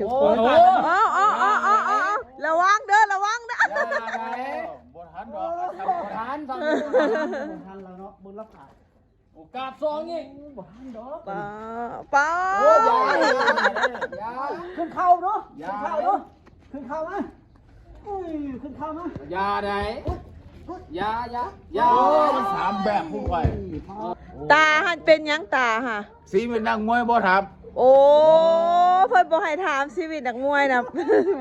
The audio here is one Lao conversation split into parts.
ທຸກຄົນ ໂອ້ ເອົາ ເອົາ ລະວັງເດີ ລະວັງເດີ ຢ່າໄດ໋ ບໍ່ທັນດອກ ບໍ່ທັນ ບໍ່ທັນແລ້ວເນາະ ເບິ່ງລະພາດ ໂອກາດສອງອີກ ບໍ່ທັນດອກ ປາ ປາ ໂອ້ ຢ່າ ຢ່າ ຂຶ້ນເຂົ້າເນາະ ຂຶ້ນເຂົ້າເນາະ ຂຶ້ນເຂົ້າມາ ໂອ້ຍ ຂຶ້ນເຂົ້າມາ ຢ່າໄດ໋ ຢ່າ ຢ່າ ຢ່າ ໂອ້ຍ ມັນສາມແບບພວກຂ້ອຍ ຕາຫັ້ນເປັນຫຍັງຕາຫະ ຊີວິດນັກມວຍບໍ່ຖາມ ໂອ້ ເພິ່ນບໍ່ໃຫ້ຖາມຊີວິດນັກມວຍນະ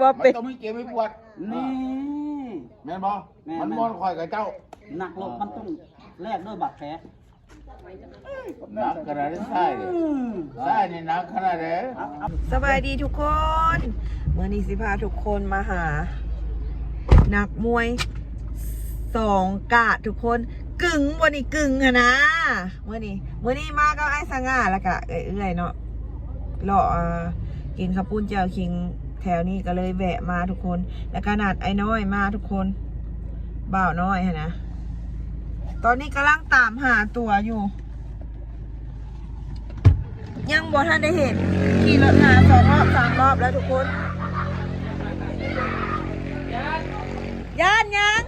ວ່າເປັນ ມັນຕ້ອງມີເຈັບມີປວດ ນີ້ ແມ່ນບໍ່ ແມ່ນ ມັນບໍ່ຄ່ອຍກັບເຈົ້າ ນັກລົບມັນຕ້ອງແລກດ້ວຍບາດແຜ ໜັກຂະໜາດໃດ ຊາຍນີ້ ອືມ ຊາຍນີ້ໜັກຂະໜາດໃດ ສະບາຍດີທຸກຄົນ ມື້ນີ້ຊິພາທຸກຄົນມາຫາ ນັກມວຍສອງກາດທຸກຄົນ ກຶ່ງບໍ່ນີ້ ກຶ່ງຫັ້ນນາ ມື້ນີ້ ມື້ນີ້ມາກັບອ້າຍສະຫງ່າ ແລ້ວກະເອື້ອຍໆເນາະ ເລາະ ເອີ ກິນເຂົ້າປຸ້ນແຈ່ວຂິງແຖວນີ້ ກໍເລີຍແວະມາທຸກຄົນ ແລ້ວກໍນັດອ້າຍນ້ອຍມາທຸກຄົນ ບ່າວນ້ອຍຫັ້ນນະ ຕອນນີ້ກຳລັງຕາມຫາຕົວຢູ່ ຍັງບໍ່ທັນໄດ້ເຫັນ ຂີ່ລົດຫາສອງຮອບສາມຮອບແລ້ວທຸກຄົນ ຢ້ານຫຍັງ?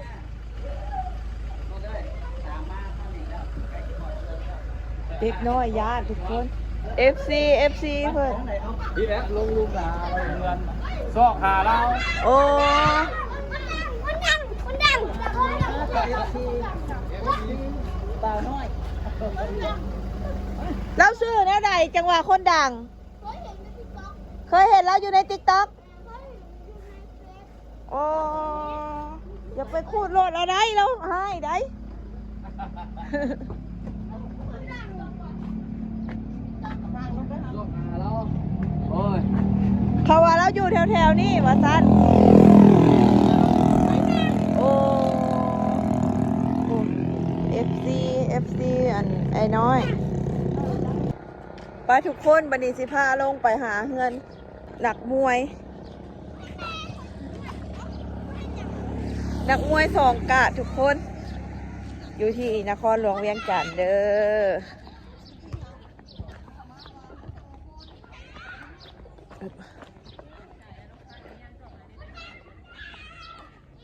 ເດັກນ້ອຍຢ້ານທຸກຄົນ ເອັຟຊີ ເອັຟຊີ ເພິ່ນ ທີ່ແບບລົງລຸມນາເຮືອນ ຊອກຫາລາວ ໂອ້ ຄົນດັງ ຄົນດັງ ເອັຟຊີ ບ່າວນ້ອຍ ລາວຊື່ແນວໃດ ຈັ່ງວ່າຄົນດັງ? ເຄີຍເຫັນລາວຢູ່ໃນຕິກຕັອກ ໂອ້ ຢ່າໄປຂູດໂລດລາວໄດ໋ ລາວຮ້າຍໄດ໋ ໂອ້ຍ ເຂົາວ່າລາວຢູ່ແຖວໆນີ້ວ່າຊັ້ນ ໂອ້ ເອັຟຊີ ເອັຟຊີ ອັນ ອ້າຍນ້ອຍ ໄປທຸກຄົນ ບັດນີ້ຊິພາລົງໄປຫາເຮືອນ ນັກມວຍ ນັກມວຍສອງກາດທຸກຄົນ ຢູ່ທີ່ນະຄອນຫຼວງວຽງຈັນເດີ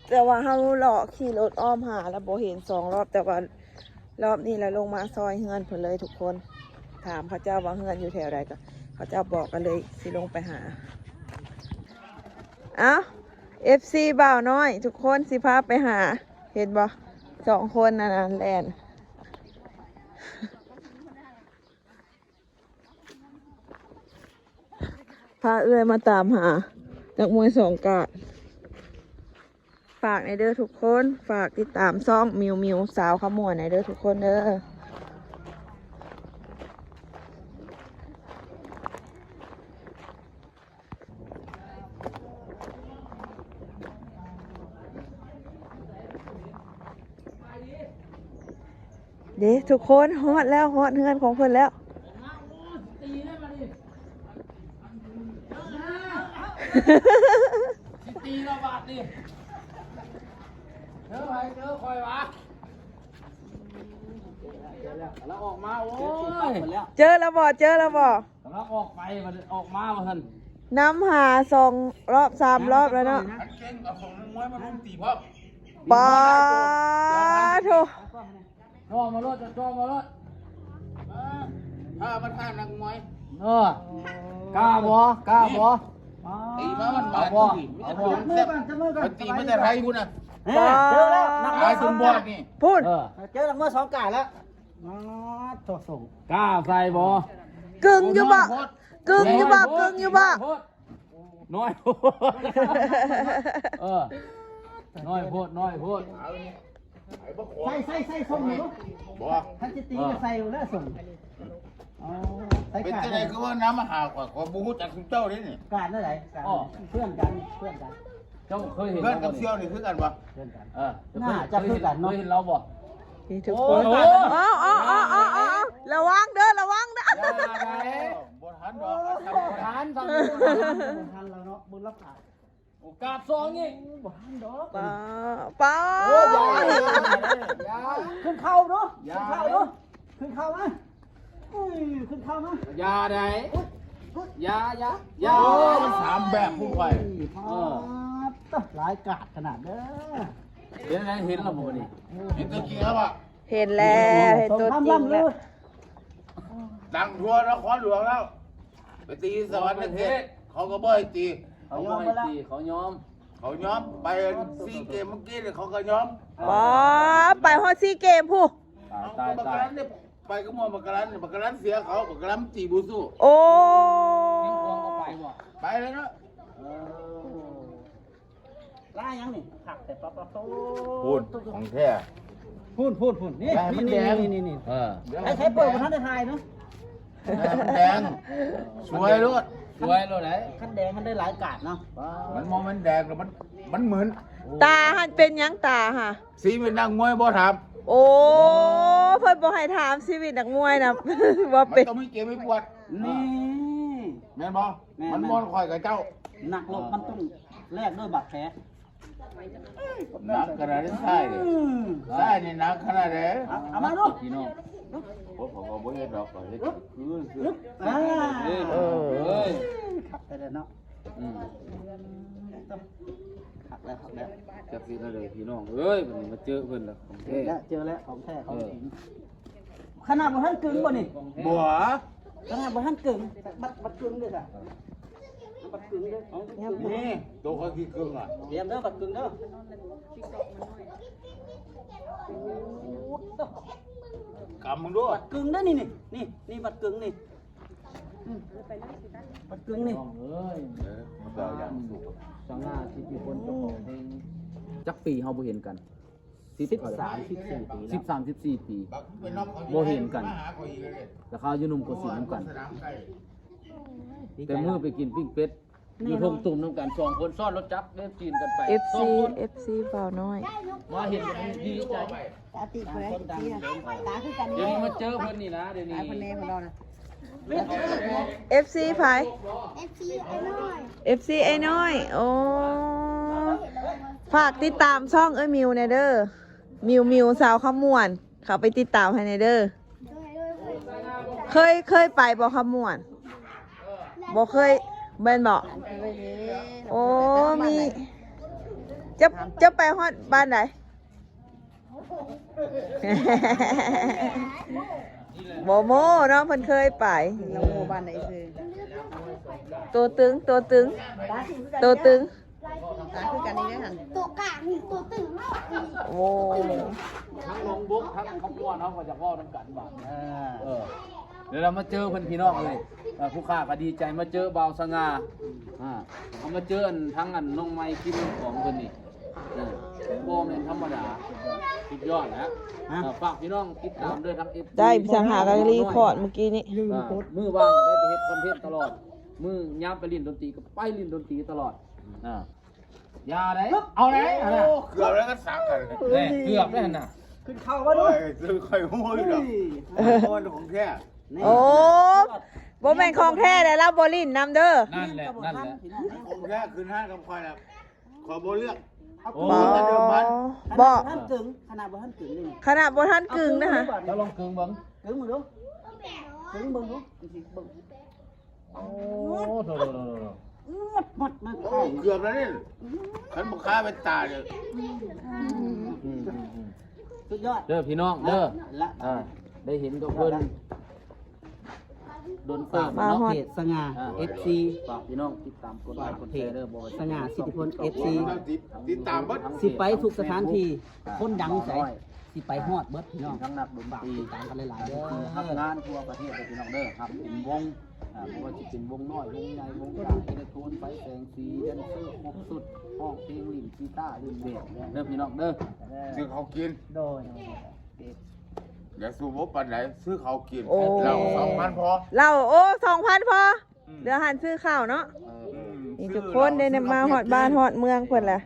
ແຕ່ວ່າເຮົາເລາະຂີ່ລົດອ້ອມຫາແລ້ວບໍ່ເຫັນສອງລອບ ແຕ່ວ່າ ລອບນີ້ລະລົງມາຊອຍເຮືອນເພິ່ນເລີຍທຸກຄົນ ຖາມເຂົາເຈົ້າວ່າເຮືອນຢູ່ແຖວໃດ ກໍເຂົາເຈົ້າບອກ ກໍເລີຍຊິລົງໄປຫາ ເອົ້າ ເອັຟຊີ ບ່າວນ້ອຍ ທຸກຄົນ ຊິພາໄປຫາ ເຫັນບໍ່ ສອງຄົນນັ້ນແລ່ນ ພາເອື້ອຍມາຕາມຫານັກມວຍສອງກາດ ຝາກແດ່ເດີທຸກຄົນ ຝາກຕິດຕາມຊ່ອງມິວມິວ ສາວຂະມວນແດ່ເດີທຸກຄົນເດີ ເດ້ທຸກຄົນ ຮອດແລ້ວ ຮອດເຮືອນຂອງເພິ່ນແລ້ວ ຊິຕີລະບາດນີ້ ເຈີໃຜເຈີຂ້ອຍຫວາ ລາວອອກມາ ໂອ້ຍ ເຈີລະບໍ່ ເຈີລະບໍ່ ກຳລັງອອກໄປ ບັດນີ້ອອກມາວ່າຊັ້ນ ນຳຫາສອງລອບສາມລອບແລ້ວເນາະ ອັນເກັ່ງເອົາຂອງມວຍມາລຸມຕີພ້ອມ ປາໂທ ຈ່ອມມາໂລດ ຈ່ອມມາໂລດ ເອີ ຖ້າມັນຫານັກມວຍ ເອີ ກ້າບໍ່ ກ້າບໍ່ ຕີມາມັນບາດ ເອົາບໍ່ ຕີມາແຕ່ໄທພຸ້ນນະ ເອີ ເຈີແລ້ວ ນັກມວຍສອງກາດນີ້ ພຸ້ນ ເອີ ເຈີນັກມວຍສອງກາດແລ້ວ ມາໂຕສົ່ງ ກ້າໃສ່ບໍ່ ກຶ່ງຢູ່ບໍ່ ກຶ່ງຢູ່ບໍ່ ກຶ່ງຢູ່ບໍ່ ນ້ອຍໂພດ ນ້ອຍໂພດ ເອີ ນ້ອຍໂພດ ນ້ອຍໂພດ ໃສ່ ໃສ່ ໃສ່ສົ່ງຢູ່ ບໍ່ ຄັນຊິຕີກໍໃສ່ຢູ່ແລ້ວສົ່ງ ອໍ ໃສ່ ເປັນຈັ່ງໃດຄືວ່ານຳມາຫາຂ້ອຍ ຂ້ອຍບໍ່ຮູ້ຈັກຊຸມເຈົ້າເດ້ນີ້ ກາດແນວໃດ ກາດ ອໍ ເພື່ອນກັນ ເພື່ອນກັນ ເຈົ້າເຄີຍເຫັນ ເພື່ອນກັບສ່ຽວນີ້ຄືກັນບໍ່ ເພື່ອນກັນ ເອີ ໜ້າຈະຄືກັນເນາະ ເຄີຍເຫັນລາວບໍ່ ນີ້ທຸກຄົນ ໂອ້ ເອົາ ເອົາ ເອົາ ເອົາ ເອົາ ລະວັງເດີ ລະວັງເດີ ຢ່າໄດ໋ ບໍ່ທັນດອກ ບໍ່ທັນ ບໍ່ທັນແລ້ວເນາະ ບຸນລະພາດ ໂອກາດສອງອີກ ບໍ່ທັນດອກ ປາ ປາ ໂອ້ ຢ່າ ຢ່າ ຂຶ້ນເຂົ້າເນາະ ຢ່າ ຂຶ້ນເຂົ້າເນາະ ຂຶ້ນເຂົ້າມາ ໂອ້ຍ ຂຶ້ນເຂົ້າມາ ຢ່າໄດ໋ ຢ່າ ຢ່າ ຢ່າ ໂອ້ ມັນສາມແບບພວກຂ້ອຍ ເອີ ຫຼາຍກາດຂະໜາດເດີ. ເຫັນແລ້ວ ເຫັນແລ້ວບໍ່ນີ້? ເຫັນຕົວຈິງແລ້ວບໍ່? ເຫັນແລ້ວ ເຫັນຕົວຈິງແລ້ວ. ດັງທົ່ວນະຄອນຫຼວງແລ້ວ ໄປຕີສະຫວັນນະເຂດ ເຂົາກໍບໍ່ໃຫ້ຕີ ເຂົາບໍ່ໃຫ້ຕີ ເຂົາຍອມ ເຂົາຍອມ. ໄປຊີເກມເມື່ອກີ້ນີ້ ເຂົາກໍຍອມ. ອໍ ໄປຮອດຊີເກມພຸ້ນ. ຕາຍ ຕາຍ ຕາຍ ບັກກະລັນນີ້ ໄປກັບໝວກບັກກະລັນ ບັກກະລັນເສຍເຂົາ ບັກກະລັນຕີບໍ່ສູ້. ໂອ້ ໄປແລ້ວເນາະ. ເອີ ລາຫຍັງນີ້ ຄັກແທ້ ປະປະໂຕ ພຸ້ນ ຂອງແທ້ ພຸ້ນ ພຸ້ນ ພຸ້ນ ນີ້ ນີ້ ນີ້ ນີ້ ເອີ ໃຊ້ ໃຊ້ເປີດບໍ່ທັນໄດ້ຖ່າຍເນາະ ແດງ ສວຍໂລດ ສວຍໂລດ. ຄັນແດງມັນໄດ້ຫຼາຍກາດເນາະ ມັນບໍ່ແມ່ນແດງດອກ ມັນ ມັນໝືນ. ຕາຫັ້ນເປັນຫຍັງຕາຫະ? ຊີວິດນັກມວຍບໍ່ຖາມ. ໂອ້ ເພິ່ນບໍ່ໃຫ້ຖາມຊີວິດນັກມວຍນະ ວ່າເປັນ ມັນຕ້ອງມີເຈັບມີປວດ. ນີ້ ແມ່ນບໍ່? ແມ່ນ ມັນ ແມ່ນ ບໍ່ຄ່ອຍກັບເຈົ້າ ນັກລົບມັນຕ້ອງແລກດ້ວຍບາດແຜ. ໜັກຂະໜາດໃດ ຊາຍນີ້ ອືມ ຊາຍນີ້ໜັກຂະໜາດໃດ. ເອົາ ເອົາມາດູ ພີ່ນ້ອງ. ໂອ້ ເຂົາກໍບໍ່ເຮັດດອກ ເຂົາເຮັດຄື ຄື ອ່າ ເອີ ເອີ ເອີ ຄັກແທ້ເນາະ. ອືມ ຄັກແລ້ວ ຄັກແລ້ວ ຈັກຊິແນວໃດ ພີ່ນ້ອງເອີຍ. ບັດນີ້ມາເຈີເພິ່ນແລ້ວ ຂອງແທ້ ເຈີແລ້ວ ຂອງແທ້ ຂອງຈິງ. ເອີ ຂະໜາດບໍ່ທັນກຶງບໍ່ນີ້? ບໍ່ ຂະໜາດບໍ່ທັນກຶງ ບັດ ບັດກຶງເດ້ອ ບັດກຶງເດ້ອ. ນີ້ ໂຕຂ້ອຍຊິກຶງອ່ະ ຕຽມເດີ ບັດກຶງເດີ. ກຳມຶງດູ ບັດກຶງເດ້ ນີ້ ນີ້ ນີ້ ບັດກຶງນີ້ ອືມ ບັດກຶງນີ້ ນ້ອງເອີຍ. ເອີ ມັນກໍຢ່າງສຸກ ສະຫງ່າສິດທິພົນ ເຈົ້າຂອງເພງ. ຈັກປີເຮົາບໍ່ເຫັນກັນ? ສິບ ສິບສາມ ສິບສີ່ປີແລ້ວ ສິບສາມ ສິບສີ່ປີ ບໍ່ເຫັນກັນ ແຕ່ເຂົາຢູ່ໜຸ່ມໂກສິນນຳກັນ ແຕ່ມື້ໄປກິນປີ້ງເປັດ ຢູ່ທົ່ງຕຸ່ມນຳກັນ ສອງຄົນຊ້ອນລົດຈັກເດີຈີນກັນໄປ ເອັຟຊີ ສອງຄົນ ເອັຟຊີບ່າວນ້ອຍ ມາເຫັນກັນດີໃຈ. ຕາຕິເພິ່ນ ຕາຄືກັນ ດຽວນີ້ມາເຈີເພິ່ນນີ້ນະ ດຽວນີ້ ຕາເພິ່ນແນ່ເພິ່ນເວົ້ານະ. ເອັຟຊີໃຜ? ເອັຟຊີອ້າຍນ້ອຍ ເອັຟຊີອ້າຍນ້ອຍ. ໂອ້ ຝາກຕິດຕາມຊ່ອງເອື້ອຍມິວແດ່ເດີ ມິວມິວ ສາວຄຳມ່ວນ ເຂົ້າໄປຕິດຕາມໃຫ້ແດ່ເດີ. ເຄີຍ ເຄີຍໄປບໍ່ຄຳມ່ວນ? ບໍ່ເຄີຍແມ່ນບໍ່? ໂອ້ ມີ ເຈົ້າ ເຈົ້າໄປຮອດບ້ານໃດ? ບໍ່ໂມ້ເນາະ ເພິ່ນເຄີຍໄປ. ລາວບໍ່ບ້ານໃດຊື່ ໂຕຕຶງ ໂຕຕຶງ ໂຕຕຶງ ຕາຄືກັນນີ້ເດ້ຫັ້ນ ໂຕກາງນີ້ ໂຕຕຶງເນາະ. ໂອ້ ທັງໜອງບົກ ທັງຄຳມ່ວນ ເຮົາກໍຢາກເວົ້ານຳກັນບາດນີ້. ເອີ ດຽວເຮົາມາເຈີເພິ່ນ ພີ່ນ້ອງເອີຍ. ເອີ ຜູ້ຄ້າກໍດີໃຈມາເຈີບ່າວສະຫງ່າ ອ່າ ເຮົາມາເຈີອັນ ທັງອັນນ້ອງໃໝ່ ກິນຂອງເພິ່ນນີ້. ເອີ ບໍ່ແມ່ນທຳມະດາ ສຸດຍອດແລ້ວ. ອ່າ ຝາກພີ່ນ້ອງຕິດຕາມເດີ ທັງເອັຟຊີ ໄດ້ສັງຫາກະລີຄອດມື້ກີ້ນີ້ ມື້ວ່າງກໍໄດ້ໄປເຮັດຄອນເທັນຕະຫຼອດ ມື້ຍາມໄປຫຼິ້ນດົນຕີກໍໄປຫຼິ້ນດົນຕີຕະຫຼອດ. ອ່າ ຢ່າໄດ້ ເອົາໄດ້ ເອົາໄດ້ ເກືອບແລ້ວກໍສັກກັນ ເກືອບແລ້ວຫັ້ນນະ ຂຶ້ນເຂົ້າມາດູ. ໂອ້ຍ ຄືຂ້ອຍຮູ້ຢູ່ດອກ ຂອງແທ້. ໂອ້ ບໍ່ແມ່ນຂອງແທ້ແລ້ວ ລາວບໍ່ຫຼິ້ນນຳເດີ. ນັ້ນແຫຼະ ນັ້ນແຫຼະ ຂອງແທ້ຂຶ້ນຮ້ານກັບຂ້ອຍແລ້ວ ຂ້ອຍບໍ່ເລືອກ ເອົາ ບໍ່ ຂະໜາດບໍ່ທັນກຶງ ຂະໜາດບໍ່ທັນກຶງນີ້ ຂະໜາດບໍ່ທັນກຶງນະຫະ. ລອງກຶງເບິ່ງ ກຶງເບິ່ງດູ ກຶງເບິ່ງດູ ໂອ້ ໂຖ ໂຖ ໂຖ ໂຖ ໂອ້ ເກືອບແລ້ວນີ້ ຄັນບໍ່ຄາເປັນຕາເລີຍ. ອືມ ສຸດຍອດເດີພີ່ນ້ອງເດີ. ອ່າ ໄດ້ເຫັນກັບເພິ່ນ ດົນເຕີບເນາະ ເພຈສະຫງ່າ ອ່າ ເອັຟຊີ ຝາກພີ່ນ້ອງຕິດຕາມກົດໄລກົດແຊເດີ ບໍ່ວ່າຈະເປັນສະຫງ່າສິດທິພົນ ເອັຟຊີ ຕິດຕາມເບິດ ຊິໄປທຸກສະຖານທີ່ ຄົນດັງໃສ ຊິໄປຮອດເບິດພີ່ນ້ອງ ທັງນັກດົນຕີ ຕິດຕາມກັນຫຼາຍໆເດີ ຮັບງານທົ່ວປະເທດເດີພີ່ນ້ອງເດີ. ຮັບເປັນວົງ ອ່າ ບໍ່ວ່າຊິເປັນວົງນ້ອຍ ວົງໃຫຍ່ ວົງກາງ ເອເລັກໂທນ ໄຟ ແສງສີ ແດນເຊີ ຄົບຊຸດ ຮ້ອງເພງ ຫຼິ້ນກີຕາ ຫຼິ້ນເບສເດີພີ່ນ້ອງເດີ. ຊື້ເຂົ້າກິນ ໂດຍ ໂດຍ ໂດຍ ຢ່າສູບບໍ່ປານໃດ ຊື້ເຂົ້າກິນ. ໂອ້ ເຫຼົ້າສອງພັນພໍ ເຫຼົ້າ ໂອ້ ສອງພັນພໍ. ອືມ ເຫຼືອຫັ້ນຊື້ເຂົ້າເນາະ. ເອີ ນີ້ທຸກຄົນໄດ້ມາຮອດບ້ານຮອດເມືອງເພິ່ນແຫຼະ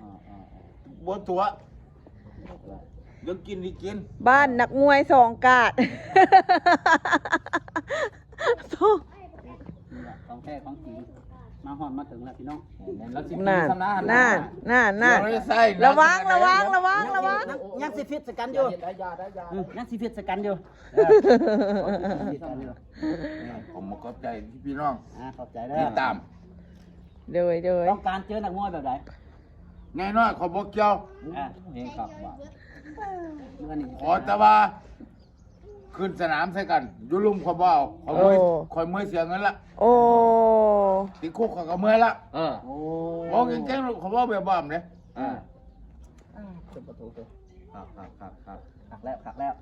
ບໍ່ຕົວະ ຍັງກິນໄດ້ກິນ ບ້ານນັກມວຍສອງກາດ ຂອງແທ້ຂອງຈິງ. ມາຮອດມາເຖິງແລ້ວພີ່ນ້ອງ ນັ້ນ ນັ້ນ ນັ້ນ ນັ້ນ ລະວັງ ລະວັງ ລະວັງ ລະວັງ ຍັງ ຍັງຊິຟິດໃສ່ກັນຢູ່ ອືມ ຍັງຊິຟິດໃສ່ກັນຢູ່ ເອີ ຂອບໃຈພີ່ນ້ອງ ອ່າ ຂອບໃຈເດີ ຕິດຕາມ ໂດຍ ໂດຍ ຕ້ອງການເຈີນັກມວຍແບບໃດ? ແນ່ນອນ ຂ້ອຍບໍ່ກ່ຽວ ອ່າ ເຮງຄັກວ່າ ຂໍແຕ່ວ່າ ຂຶ້ນສະໜາມໃສ່ກັນ ຢູ່ລຸ່ມຂ້ອຍບໍ່ເອົາ ຂ້ອຍເມື່ອຍ ໂອ້ ຂ້ອຍເມື່ອຍເສຍເງິນລະ ໂອ້ ຕິດຄຸກຂ້ອຍກໍເມື່ອຍລະ ເອີ ໂອ້ ເວົ້າເກັ່ງໆ ຂ້ອຍເວົ້າແບບບໍ່ອຳເດ້ ເອີ ອ່າ ເປັນປະຕູຕົວ ຄັກໆໆໆ ຄັກແລ້ວ ຄັກແລ້ວ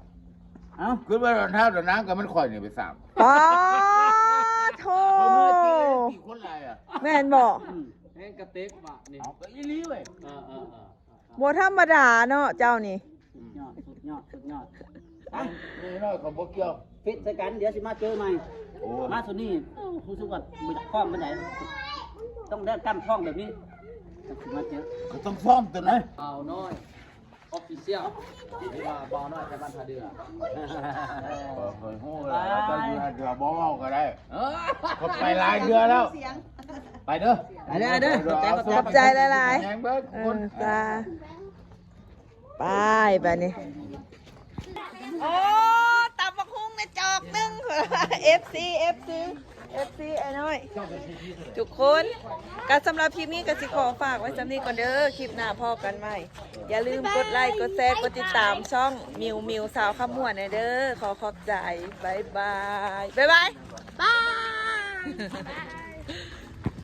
ເອົ້າ ຄືວ່າດອນທ້າວດອນນາງກໍແມ່ນຂ້ອຍນີ້ໄປສ້າງ ປາໂທ ຂ້ອຍເມື່ອຍຈິງ ຕິຄົນຫຼາຍອະ ແມ່ນບໍ່? ອືມ ແຮງກະເຕັກບາດນີ້ ເອົາ ກໍອີ່ຫຼີເວີຍ ເອີໆໆ ບໍ່ທຳມະດາເນາະເຈົ້ານີ້ ສຸດຍອດ ສຸດຍອດ ສຸດຍອດ ໄປ ນີ້ນ້ອຍ ຂ້ອຍບໍ່ກ່ຽວ ຟິດໃສ່ກັນ ດຽວຊິມາເຈີໃໝ່ ໂອ້ຍ ມາຊຸດນີ້ ຮູ້ສຶກວ່າບໍ່ຢາກພ້ອມປານໃດ ຕ້ອງໄດ້ກ້າມທ້ອງແບບນີ້ ຈັ່ງຊິມາເຈີ ກໍຕ້ອງພ້ອມຕົວນັ້ນ ບ່າວນ້ອຍ Official ຫຼືວ່າບ່າວນ້ອຍໄທບ້ານທ່າເດື່ອ ຂ້ອຍຮູ້ແລ້ວ ເຈົ້າຢູ່ທ່າເດື່ອ ບໍ່ເວົ້າກໍໄດ້ ເອີ ຂ້ອຍໄປຫຼາຍເທື່ອແລ້ວ ໄປເດີ ໄປເດີ ໄປເດີ ຂອບໃຈ ຂອບໃຈຫຼາຍໆ ແຮງເບີດ ເອີ ຄົນ ຈ້າ ໄປບາດນີ້ ໂອ້ ຕຳບັກຫຸ່ງໃນຈອກໜຶ່ງ ເອັຟຊີ ເອັຟຊີ ເອັຟຊີ ອ້າຍນ້ອຍ ທຸກຄົນ ກໍສຳລັບຄລິບນີ້ກໍຊິຂໍຝາກໄວ້ສ່ຳນີ້ກ່ອນເດີ ຄລິບໜ້າພໍ້ກັນໃໝ່ ຢ່າລືມກົດໄລ ກົດແຊ ກົດຕິດຕາມຊ່ອງມິວມິວ ສາວຄຳມ່ວນແດ່ເດີ ຂໍຂອບໃຈ ບາຍບາຍ ບາຍບາຍ ບາຍ.